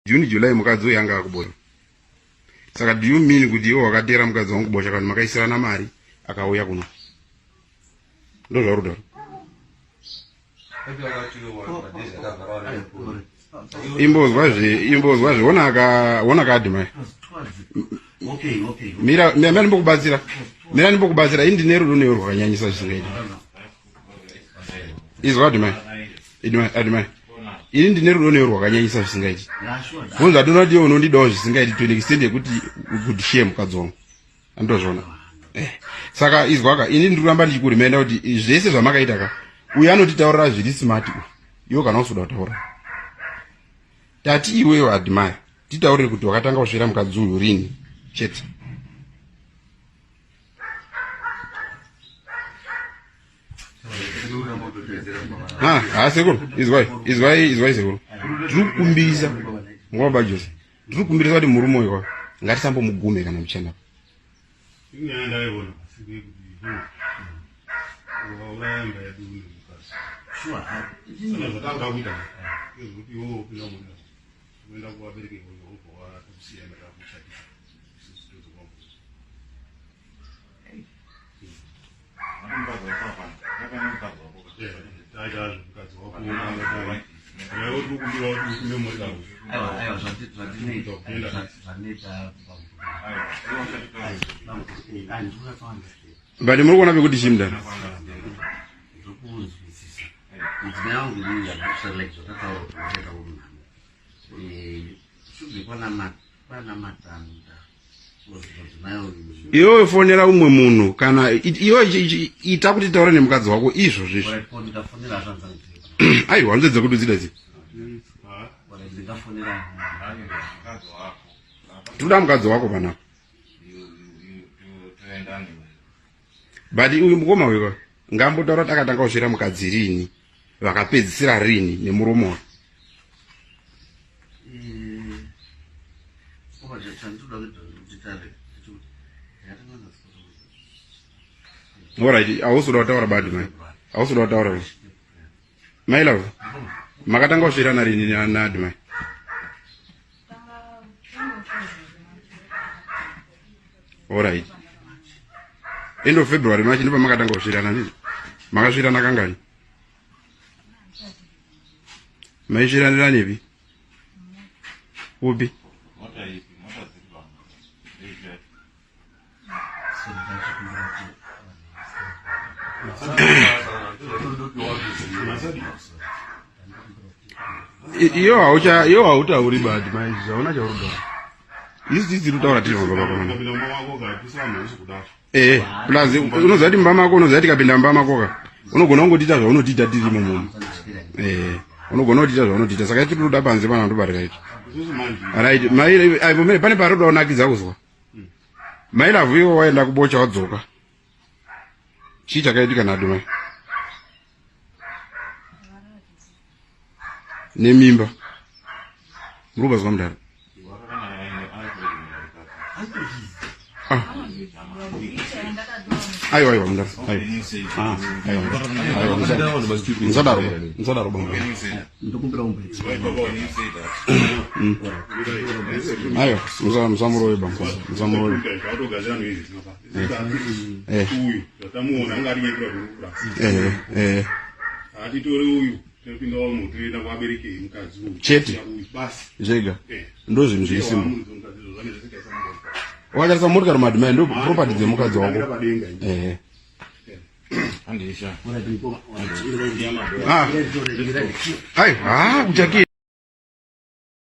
June July mukadzi uyu anga akubosha. Saka do you mean kuti iwe wakateera mukadzi wangu kubosha kana makaisirana mari akauya kuno? Ndozvauri kutaura. Imbozwa zve, imbozwa zve, wona aka, wona ka admire. Okay, okay. Mira, mira ndimbokubatsira. Mira ndimbokubatsira, ini ndine rudo newe rwakanyanyisa zvisingaiti. Izwa admire. Admire, admire. Ini ndine rudo newe rwakanyanyisa zvisingaiti. Bvunza ndinoti iwe unondidawo zvisingaiti to an extent yekuti you could share mukadzi wangu. Andozviona. Eh. Saka izwaka ini ndiri kuramba ndichikuremenda kuti zvese zvamakaita ka uyu anotitaurira zviri smart uyu. Iwe kana usuda kutaura. Tati iwewe admire. Titaurire kuti wakatanga kusvira mukadzi uyu rini chete. Ha, ha sekuru, izwai, izwai, izwai sekuru. Tiri kukumbirisa mukoma baJose. Tiri kukumbirisa kuti murume uyu wa ngatisambomugume kana muchena. Inyaya ndaiona asi ndeyekuti wauraya imba yedu nemukadzi. Sure. Saka zvatakuda kuita ndezvekuti iwewe wopinda munda woenda kuvabereki voyo wobva watokusiya imba takuchatisa isusu todzoka mumba. But muri kuona pekuti chii mudhara? Mudzimai wangu inini like zvakataura kuti ndakaenda kumunhamo should be kwana matanda. Iwewe fonera umwe munhu kana iwe ita kuti taura nemukadzi wako izvozvo izvo. Aiwa hanzvadzi dzako ndodzida dzi. Tinoda mukadzi wako panapa. But uyu mukoma uyu ngambotaura kuti akatanga kusvira mukadzi rini vakapedzisira rini nemuromo wake. Alright, hausi kuda kutaura badi mai. Hausi kuda kutaura. Mai love. Makatanga kusvirana rini naAdi mai? Alright. End of February March ndipo makatanga kusvirana ndizvo? Makasvirana kangani? Maisviranira nepi? Kupi? Iyo haucha iyo hautauri badi mai zvauna chauri kutaura. Isu tisi kutaura tiri pamba pako mama. Eh, plus unoziva kuti mumba mako unoziva tikapinda mumba mako ka unogona kungotiita zvaunotiita tiri imomo. Eh, unogona kutiita zvaunotiita saka tiri kuda panze pana ndobarika ichi. Right, mai ai pane paroda kunakidza kuzwa. Mai Lavhu iwe waenda kubocha wadzoka. Chii chakaitika nadu mai? Nemimba. Muri kubazwa mudhara? Ah. Aiwa aiwa mudhara. Aiwa. Ah, aiwa. Aiwa musadaro. Musadaro baba. Ndokumbira umbe. Aiwa, musamurove bambo. Musamurove. Eh. Eh, eh. Hatitore uyu topinda umu toenda kuvabereki mukadzi uyu. Chete. Basi. Zvega. Ndo zvinhu zviri simba. Wakatarisa motikari madzimai ndo property dzemukadzi wako. Eh. Ah. Ai, ah, kuchakira.